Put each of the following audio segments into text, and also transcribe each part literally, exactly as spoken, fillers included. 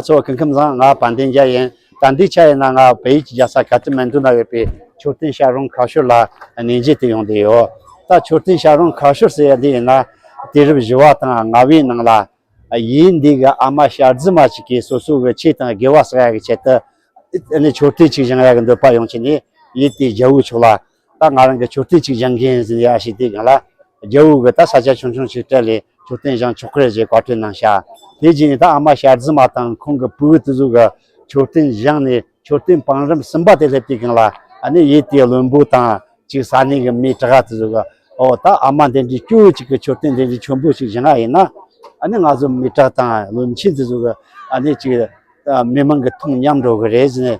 ཚོ་སྐུ་ཁམས་བཟང་། ང་དཔལ་ལྡན་རྒྱལ་ཡིན། ད་འདི་ཆ་ཡིན་ན་ང་བལ་ཡུལ་གྱི་རྒྱལ་ས་ཁ་ཐ་མན་ཌུ་ན་ཡོད་པའི་མཆོད་རྟེན་བྱ་རུང་ཁ་ཤོར་ལ་གནས་མཇལ་དུ་ཡོང་བསྡད་ཡོད། ད་མཆོད་རྟེན་བྱ་རུང་ཁ་ཤོར་ཟེར་ཡ་འདི་ཡིན་ན་དུས་རབས་བཞི་བ་དང་ལྔ་བའི་ནང་ལ་ཡུལ་འདི་གི་ཨ་མ་བྱ་རྫི་མ་ཅིག་གིས་སོ་སོ་གི་ཆོས་དང་དགེ་བ་བསགས་ཡ་གི་ཆེད་དུ་ཨ་ནི་མཆོད་རྟེན་ཅིག་བཞེངས་ཡ་གི་འདོད་པ་ཡོང་བྱས་ནས་ཡུལ་དེའི་རྒྱལ་པོ་མཆོག་ལ། ད་ང་རང་གི་མཆོད་རྟེན་ཅིག་བཞེངས་གིན་ཟེར་ཡ་ཞིག་དེ་གང་ལ། རྒྱལ་པོ་གི་ད་ས་ཆ་ཆུང་ཆུང་ཞིག་སྤྲད་ལས་མཆོད་རྟེན་བཞེངས་ཆོག་གི་རེད་ཅེས་བཀའ་འཁྲོལ་གནང་ཤག་དེ་རྗེས་ནས་ད་ཨ་མ་བྱ་རྫི་མ་དང་ཁོང་གི་བུ་དེ་ཚོ་གི་མཆོད་རྟེན་བཞེངས་ནས་མཆོད་རྟེན་བང་རིམ་གསུམ་པ་དེ་སླེབས་དུས་གང་ལ་ཨ་ནི་ཡུལ་དེའི་བློན་པོ་དང་ཅིག་ས་གནས་ཀྱི་མི་དྲག་དེ་ཚོ་གི་ཨོ་ད་ཨ་མ་དེ་འདྲའི་སྐྱོ་བོ་ཅིག་གི་མཆོད་རྟེན་དེ་འདྲའི་ཆེན་པོ་ཞིག་བཞེངས་ཡ་ཡིན་ན་ཨ་ནི་ང་ཚོ་མི་དྲག་དང་བློན་ཆེན་དེ་ཚོ་གི་ཨ་ནི་ཅིག་མི་མང་གི་མཐོང་ཉམས་འགྲོ་གི་རེད་ཟེར་ནས་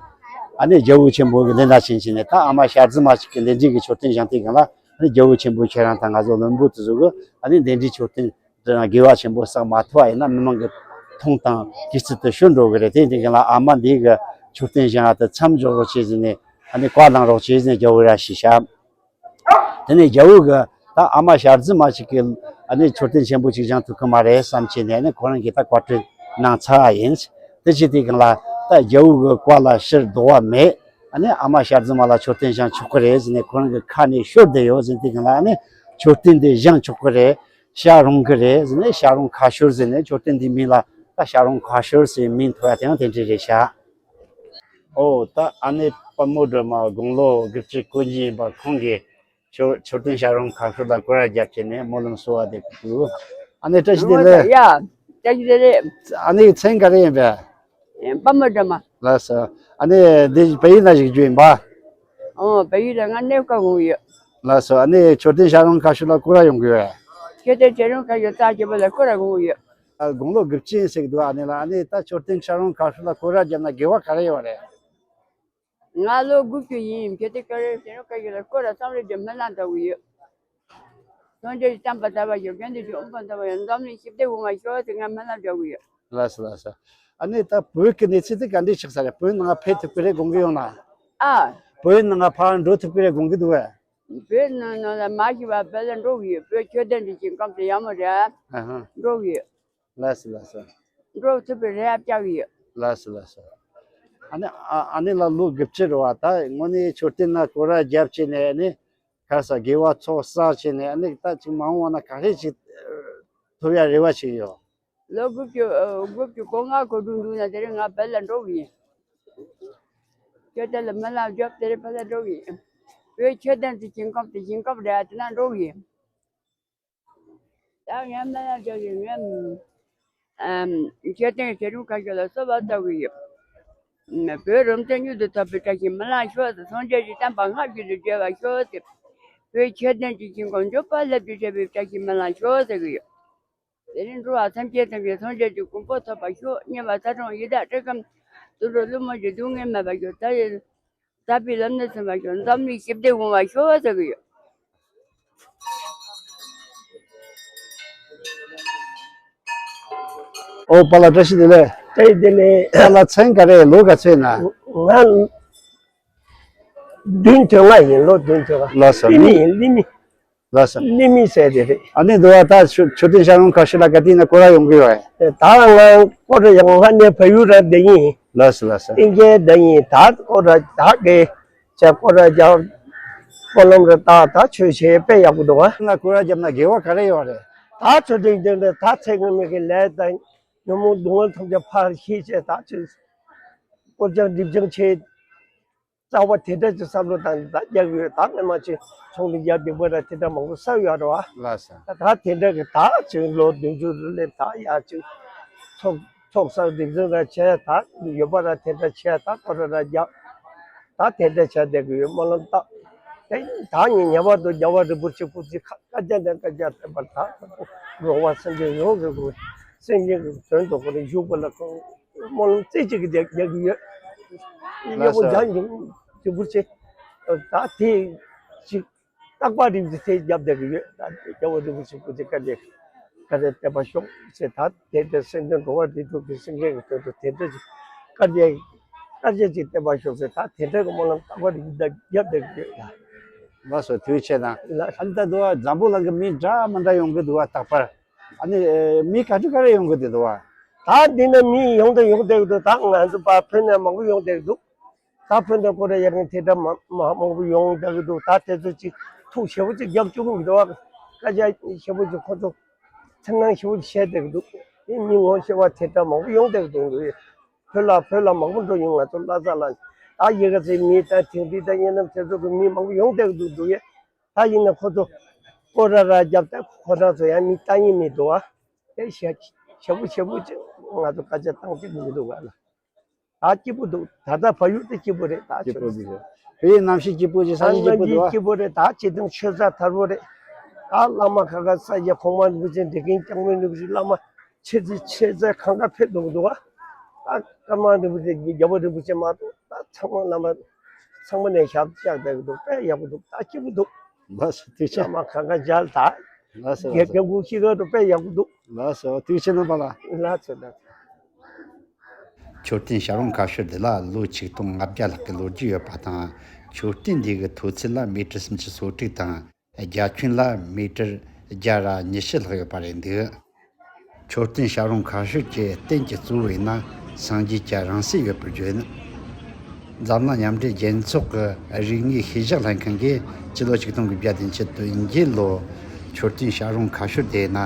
ཨ་ནི་རྒྱལ་པོ་ཆེན་པོ་གི་འདི་འདྲ་ཕྱིན་ཕྱིན་ནས་ད་ཨ་མ་བྱ་རྫི་མ་ཞིག་གི་འདི་འདྲའི་གི་མཆོད་རྟེན་བཞེངས་དུས་གང་ལ། ཨ་ནི་རྒྱལ་པོ་ཆེན་པོ་ཁྱེད་རང་དང་ང་ཚོ་བློན་པོ་དེ་ཚོ་གི་ཨ་ནི་འདི་འདྲའི་མཆོད་རྟེན་དེ་ན་དགེ་བ་ཆེན་པོ་བསགས་མ་ཐུབ་པ་ཡིན་ན་མི་མང་གི་མཐོང་དང་གུས་བརྩི་དེ་ཤོར་འགྲོ་གི་རེད། དེ་འདི་གི་ལ་ཨ་མ་འདི་གི་མཆོད་རྟེན་བཞེངས་ཡ་དེ་མཚམས་འཇོག་རོགས་བྱེད་ཟེར་ནས་ཨ་ནི་བཀའ་གནང་རོགས་བྱེད་ཟེར་ནས་རྒྱལ་པོ་ར་ཞུས་ཤག་དེ་ནས་རྒྱལ་པོ་གི་ད་ཨ་མ་བྱ་རྫི་མ་ཞིག་གི་ཨ་ནི་མཆོད་རྟེན་ཆེན་པོ་ཞིག་བཞེངས་ཐུབ་ཀྱི་མ་རེད་བསམ་བྱས་ནས་ཨ་ནི་ཁོ་རང་གིས་ད་བཀའ་འཁྲོལ་གནང་ཚར་བ་ཡིན། དེ་བྱས་དུས་གང་ལ་ད་རྒྱལ་པོ་གི་བཀའ་ལ་ཕྱིར་ལྡོག་པ་མེད། ཨ་ནི་ཨ་མ་བྱ་རྫི་མ་ལ་མཆོད་རྟེན་བཞེངས་ཆོག་གི་རེད་ཟེར་ནས་ཁོ་རང་གི་ཁ་ནས་ཤོར་བསྡད་ཡོད་ཟེར་དུས་གང་ལ་ཨ་ནི་མཆོད་རྟེན་དེ་བཞེངས་ཆོག་གི་རེད། བྱ་རུང་གི་རེད་ཟེར་ནས་བྱ་རུང་ཁ་ཤོར་ཟེར་ནས་མཆོད་རྟེན་དེའི་མིང་ལ་ད་བྱ་རུང་ཁ་ཤོར་ཟེར་མིང་ཐོགས་ཡ་དེ་ཡང་དེ་འདྲ་རེད་ཤག་ཨོ་ད་ཨ་ནེ་དཔལ་མོ་སྒྲོལ་མ་དགུང་ལོ་དགུ་བཅུ་གོ་གཉིས་ཡིན་པ་ཁོང་གིས་མཆོད་མཆོད་རྟེན་བྱ་རུང་ཁ་ཤོར་ལ་སྐོར་ར་བརྒྱབ་བྱས་ནས་སྨོན་ལམ་གསོལ་བ་འདེབས་ཀྱི་འདུག་ཨ་ནེ་བཀྲ་ཤིས་བདེ་ལེགས། ཡ། བཀྲ་ཤིས་བདེ་ལེགས། ཨ་ནེ་མཚན་ག་རེ་ཡིན་པས། ཨེ། དཔལ་མོ་སྒྲོལ་མ། ལགས་སོ། ཨ་ནེ་འདི་བལ་ཡུལ་ན་བཞུགས་རྒྱུ་ཡིན་པ། ཨོ་བལ་ཡུལ་ལ་ང་གནས་སྐབས་འོང་ཡོད། ལགས་སོ། ཨ་ནེ་མཆོད་རྟེན་བྱ་རུང་ཁ་ཤོར་ལ་སྐོར་ར་ཡོང་གི་ཡོད། མཆོད་རྟེན་བྱ་རུང་ཁ་ཤོར་རྩ་ཆེན་པོ་ལ་སྐོར་ར་འོང་ཡོད། ཨ་དགུང་ལོ་དགུ་བཅུ་ཡིན་ཟེར་གི་འདུག་ཨ་ནེ་ལ། ཨ་ནེ་ད་མཆོད་རྟེན་བྱ་རུང་ཁ་ཤོར་ལ་སྐོར་ར་བརྒྱབ་ན་དགེ་བ་ག་རེ་ཡོད་རེད། ང་ལོ་དགུ་བཅུ་ཡིན། མཆོད་རྟེན་བྱ་རུང་ཁ་ཤོར་ལ་སྐོར་ར་བསམ་བློ་བརྒྱབ་སྨོན་ལམ་བཏབ་གི་ཡོད། སངས་རྒྱས་ཀྱི་བསྟན་པ་དར་བར་ཤོག་དགེ་འདུན་གྱི་དབུ་འཕང་དར་བར་ཤོག་འཛམ་གླིང་ཞི་བདེ་འོང་བར་ཤོག་ཟེར་ང་སྨོན་ལམ་རྒྱག་གི་ཡོད། ལགས་སོ་ལགས་སོ། ཨ་ནེ་ད་བོད་ཀྱི་གནས་ཚུལ་དེ་ག་འདྲས་ཆགས་ས་རེད། བོད་ནང་ཕེབས་ཐུབ་ཀྱི་རེད་དགོངས་ཀྱི་ཡོད་ན། ཨ། བོད་ནང་ཕར་འགྲོ་ཐུབ་ཀྱི་རེད་དགོངས་ཀྱི་འདུག་བས། བོད་ནང་ནང་ལ་མ་ཤི་བ་བོད་ལ་འགྲོ་གི་ཡོད། བོད་མཆོད་རྟེན་འདི་ཅིག་སྐམ་དུ་ཡག་མོ་རེད། ཨ་ཧ། འགྲོ་གི་ཡོད། ལགས་སོ་ལགས་སོ། འགྲོ་ཐུབ་པའི་རེ་བ་བཅག་གི་ཡོད། ལགས་སོ་ལགས་སོ། ཨ་ནེ་ཨ་ཨ་ནེ་ལ་ལོ་དགུ་བཅུ་རེད་བ། ད་དངོས་གནས་མཆོད་རྟེན་ན་སྐོར་ར་བརྒྱབ་བྱས་ནས་ཨ་ནེ་ག་ས་དགེ་བ་ཚོགས་བསགས་བྱས་ནས་ཨ་ནེ་ད་ཅིག་མ་འོངས་པ་ན་ག་རེ་ཅིག་ཐོབ་ཡ་རེ་བ་ཅིག་ཡོད། ལོ་དགུ་བཅུ་ཨ་དགུ་བཅུ་གོ་ལྔ་གོ་དྲུག་འདུག་ན་དེ་རིང་ང་བོད་ལ་འགྲོ་གི་ཡིན། མཆོད་རྟེན་ལ་སྨོན་ལམ་རྒྱབ་དེ་རིང་བོད་ལ་འགྲོ་གི་ཡིན། བོད་མཆོད་རྟེན་དེ་ཞིང་ཁམས་དེ་ཞིང་ཁམས་རེད། དེ་ན་འགྲོ་གི་ཡིན། ད་ངས་སྨོན་ལམ་རྒྱག་གི་ངས་ཨམ་མཆོད་རྟེན་བྱ་རུང་ཁ་ཤོར་ལ་གསོལ་བ་བཏབ་གི་ཡོད། བོད་རང་བཙན་མྱུར་དུ་ཐོབ་པའི་བཀྲ་ཤིས་སྨོན་ལམ་ཤོག་ཟེར། སངས་རྒྱས་ཀྱི་བསྟན་པ་སྔར་བཞིན་དུ་རྒྱས་པར་ཤོག་ཟེར། བོད་མཆོད་རྟེན་གྱི་ཞིང་ཁམས་འབྱོར་པ་སླད་དུ་བྱེད་པའི་བཀྲ་ཤིས་སྨོན་ལམ་ཤོག་ཟེར་གི་ཡོད། དེ་རིང་འགྲོ་བ་ཐམས་ཅད་ཐམས་ཅད་སངས་རྒྱས་ཀྱི་གོ་འཕང་ཐོབ་པར་ཤོག། དམྱལ་བ་ཚ་གྲང་ཡི་དྭགས་བཀྲེས་སྐོམ་དུད་འགྲོ་ཀླུ་དམག་གི་སྡུག་བསྔལ་མེད་པར་ཤོག། ད་ཡི་དག་པའི་ལམ་སྣ་ཟིན་པར་ཤོག། འཛམ་གླིང་ཞི་བདེ་འོང་བར་ཤོག་ཟེར་གི་ཡོད། ཨོ་པཱ་ལགས་བཀྲ་ཤིས་བདེ་ལེགས། བཀྲ་ཤིས་བདེ་ལེགས། པཱ་ལགས་མཚན་ག་རེ། ལོ་ག་ཚོད་ན། ང་བདུན་ཐོན་ང་ཡིན། ལོ་བདུན་ཐོན་ང་། ལགས་སོ། ཀླི་མི་ཡིན། ཀླི་མི། ལགས་སོ། ཀླི་མི་ཟེར་དེ་རེད། ཨ་ནི་འདུག་བ། ད་མཆོད་མཆོད་རྟེན་བྱ་རུང་ཁ་ཤོར་ལ་ག་དུས་ན་སྐོར་ར་ཡོང་གི་ཡོད་ཨེ། ད་ང་སྐོར་ར་ཡོང་ང་ནས་བལ་ཡུལ་ར་བསྡད་ཡིན། ལགས་སོ་ལགས་སོ། ཨིན་སྐད་བསྡད་ཡིན། ད་སྐོར་ར་ད་གེ་བྱས་སྐོར་ར་རྒྱག་སྨོན་ལམ་ར་བཏབ། ད་ཆོས་བྱེད་དཔེ་ཡག་པོ་འདུག་བ། ན་སྐོར་ར་བརྒྱབ་ན་དགེ་བ་ག་རེ་ཡོད་རེད། ད་མཆོད་རྟེན་དེ་འདྲ་ད་ཚེ་སྔ་མའི་གི་ལས་དང་ཉོན་མོངས་སྡུག་བསྔལ་ཐམས་ཅད་ཕར་ཞི་བྱས། ད་ཆོས་སྐོར་སྦྱང་སྒྲིབ་སྦྱང་བྱེད། རྩ་བ་དེ་འདྲ་ཅིག་བསམ་བློ་བཏང་ནས་ད་རྒྱག་གི་ཡོད། ད་སྔོན་མ་ཅིག་ཚོང་འདི་རྒྱག་བདེ་པོ་ར་དེ་འདྲ་མང་པོ་བསགས་ཡོད་རེད་བ། ལགས་སོ། ད་ད་དེ་འདྲ་གི་ད་ཅིག་ལོ་བདུན་ཅུ་རེ་ལས་ད་ཡག་ཅིག་ཚོགས་ཚོགས་བསགས་སྒྲིབ་སྦྱང་ར་བྱས། ད་ཡོད་པ་ར་དེ་འདྲ་བྱས། ད་སྐོར་ར་ར་རྒྱག་ད་དེ་འདྲ་བྱས་བསྡད་གི་ཡོད། སྨོན་ལམ་བཏབ། དེ་ད་ངས་ངེས་པར་དུ་རྒྱལ་བ་རིན་པོ་ཆེ་སྐུ་ཚེ་བསྐལ་བརྒྱ་ནས་བསྐལ་བརྒྱར་བརྟན་པར། ད་འགྲོ་བ་སེམས་ཅན་ཡོངས་ཀྱི་སེམས་ཅན་གྱི་དོན་དུ་ཁོ་རང་བཞུགས་པ་ལ་ཁོང་སྨོན་ལམ་རྩེ་གཅིག་གིས་རྒྱག་གི་ཡོད། གཡོག་པོ་ལགས་སོ། འཇམ་གྱི་རིན་པོ་ཆེ། ད་དེ་ཞིག་རྟག་པར་རིག་འཛིན་དེ་རྒྱབ་བསྡད་ཀྱི་ཡོད། ད་རྒྱལ་བ་རིན་པོ་ཆེ་སྐུ་ཚེ་བསྐལ་བརྒྱར་བསྐལ་བརྒྱར་བརྟན་པར་ཤོག་ཅེས། ད་དེ་ལྟར་སེམས་ཅན་འགྲོ་བ་རིགས་དྲུག་གི་སེམས་ཅན་གྱི་དོན་དུ་དེ་འདྲ་ཞིག་བསྐལ་བརྒྱར་ དཀར་ཆག་ཅིག་བསྟན་པར་ཤོག་ཟེར། ད་དེ་འདྲ་གི་སྨོན་ལམ་རྟག་པར་ཡིད་བརྒྱབ་བསྡད་ཀྱི་ཡོད་ལ། ལགས་སོ། ཐུགས་རྗེ་ཆེ་གནང་། ལགས། ཨ་ནི་ད་དུ་བ་འཛམ་བུ་གླིང་གི་མི་འདྲ་མི་འདྲ་ཡོང་གི་འདུག་བ། རྟག་པར། ཨ་ནི་མི་ག་ཚོད་ག་རེ་ཡོང་གི་འདུག་བ། ད་འདི་ན་མི་ཡོང་དང་ཡོང་བསྡད་ཀྱི་འདུག་ད་ང་ཚོ་པ་ཕན་ན་མང་པོ་ཡོང་བསྡད་ཀྱི་འདུག་ད་ཕན་ན་ཀོ་ར་ཡ་རང་དེ་འདྲ་མ་མ་མང་པོ་ཡོང་བསྡད་ཀྱི་འདུག་ད་དེ་ཚོ་ཅིག་ཐུགས་ཞེ་པོ་ཅིག་རྒྱབ་བཅུག་གི་འདུག་བ། སྐད་ཆ་ཞེ་པོ་ཅིག་ཁོ་ཚོ་འཚེར་སྣང་ཞེ་པོ་ཅིག་བྱས་བསྡད་ཀྱི་འདུག་དེ་མི་ངོ་ཤེས་པ་དེ་འདྲ་མང་པོ་ཡོང་བསྡད་ཀྱི་འདུག་བོད་ལ་བོད་ལ་མང་པོ་འགྲོ་ཡོང་། ང་ཚོ་ལྷ་ས་ལ་ད་ཡི་ག་ཚེ་མི་ད་དེང་དུས་ད་ཡིན་ནམ་དེ་ཚོ་གི་མི་མང་པོ་ཡོང་བསྡད་ཀྱི་འདུག་འདུག་ཡ། ད་ཡིན་ན་ཁོ་ཚོ་སྐོར་ར་ར་རྒྱབ་སྟེ་ཁོ་རང་ཚོ་ཡང་མི་ལྟ་ཉན་མི་འདུག་བ། དེ་ཞེ་ཞེ་པོ་ཞེ་པོ་ཅིག་ང་ཚོ་སྐད་ཆ་བཏང་གི་མི་འདུག་བ་ལ། ད་སྐྱིད་པོ་འདུག་ད་ལྟ་ཕ་ཡུལ་དེ་སྐྱིད་པོ་རེད། ད་སྐྱིད་པོ་ཆོས་འདུག་བོད་ཡིག་གནམ་གཤིས་སྐྱིད་པོ་ཅིག་ས་ད་གནས་གཞི་སྐྱིད་པོ་འདུག་བ། སྐྱིད་པོ་རེད། ད་སྤྱི་བཏང་ཆོས་ས་དར་པོ་རེད། ད་བླ་མ་ཁ་ཁ་ས་ཡ་གོང་མ་རིན་པོ་ཆེ་འདྲེ་རྒན་སྐྱབས་མགོན་རིན་པོ་ཆེ་བླ་མ་ཆེ་ཚེ་ཆེ་ཚེ་གང་ག་ཕེབས་འདུག་འདུག་བ། ད་ཀརྨ་རིན་པོ་ཆེ་རྒྱལ་བ་རིན་པོ་ཆེ་མ་གཏོགས་ད་ཚང་མ་བླ་མ་ཚང་མ་ནས་ཞབས་བཅགས་བསྡད་ཀྱི་འདུག་དཔེ་ཡག་པོ་འདུག་ད་སྐྱིད་པོ་འདུག་ལགས་སོ། ཐུགས་རྗེ་ཆེ། བླ་མ་གང་ག་མཇལ། ད་ལགས་སོ། ལགས་སོ། རྒན་རྒན་ཁུ་ཤི་ཁ་དུ་དཔེ་ཡག་པོ་འདུག་ལགས་སོ། ཐུགས་རྗེ་ཆེ་རྣམ་པ་ལགས། ལགས་སོ་ལགས་སོ། མཆོད་རྟེན་བྱ་རུང་ཁ་ཤོར་འདི་ལ་ལོ་ཆིག་སྟོང་ལྔ་བརྒྱ་ལྷག་གི་ལོ་རྒྱུས་ཡོད་པ་དང་། མཆོད་རྟེན་འདི་གི་མཐོ་ཚད་ལ་མི་ཊར་སུམ་ཅུ་སོ་དྲུག་དང་། རྒྱ་ཁྱོན་ལ་མི་ཊར་བརྒྱ་ར་ཉི་ཤུ་ལྷག་ཡོད་པ་རེད་འདུག་མཆོད་རྟེན་བྱ་རུང་ཁ་ཤོར་གྱི་རྟེན་གྱི་གཙོ་བོ་ཡིན་ན་སངས་རྒྱས་ཀྱི་རིང་བསྲེལ་ཡོད་པར་བརྗོད། འཛམ་གླིང་མཉམ་འབྲེལ་རྒྱལ་ཚོགས་ཀྱི་རིག་དངོས་ཤེས་བཞག་ལྷན་ཁང་གིས་སྤྱི་ལོ་ཆིག་སྟོང་དགུ་བརྒྱ་བདུན་ཅུ་དོན་བརྒྱད་ལོ་མཆོད་རྟེན་བྱ་རུང་ཁ་ཤོར་དེ་ན་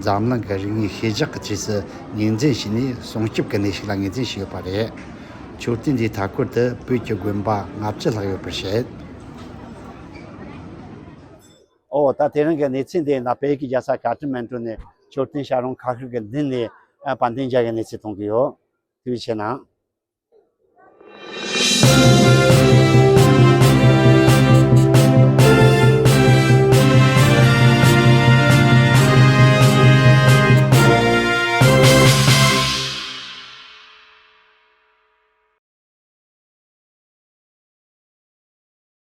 འཛམ་གླིང་གི་རིག་དངོས་ཤེས་བཞག་གི་གྲས་སུ་ངོས་འཛིན་བྱས་ནས་སྲུང་སྐྱོབ་ཀྱི་གནས་ཤིག་ལ་ངོས་འཛིན་བྱས་ཡོད་པ་རེད། མཆོད་རྟེན་འདིའི་མཐའ་འཁོར་དུ་བོད་ཀྱི་དགོན་པ་ལྔ་བཅུ་ལྷག་ཡོད་པར་བཤད། ཨོ། ད་དེ་རིང་གི་གནས་ཚུལ་འདི་ཡིན་ན་བོད་ཀྱི་རྒྱལ་ས་ཀ་ཐ་མན་གྲུ་ནས་མཆོད་རྟེན་བྱ་རུང་ཁ་ཤོར་གྱི་མདུན་ནས་ཨ་དཔལ་ལྡན་རྒྱལ་གྱི་གནས་ཚུལ་གཏོང་གི་ཡོད། ཐུགས་རྗེ་ཆེ་གནང་།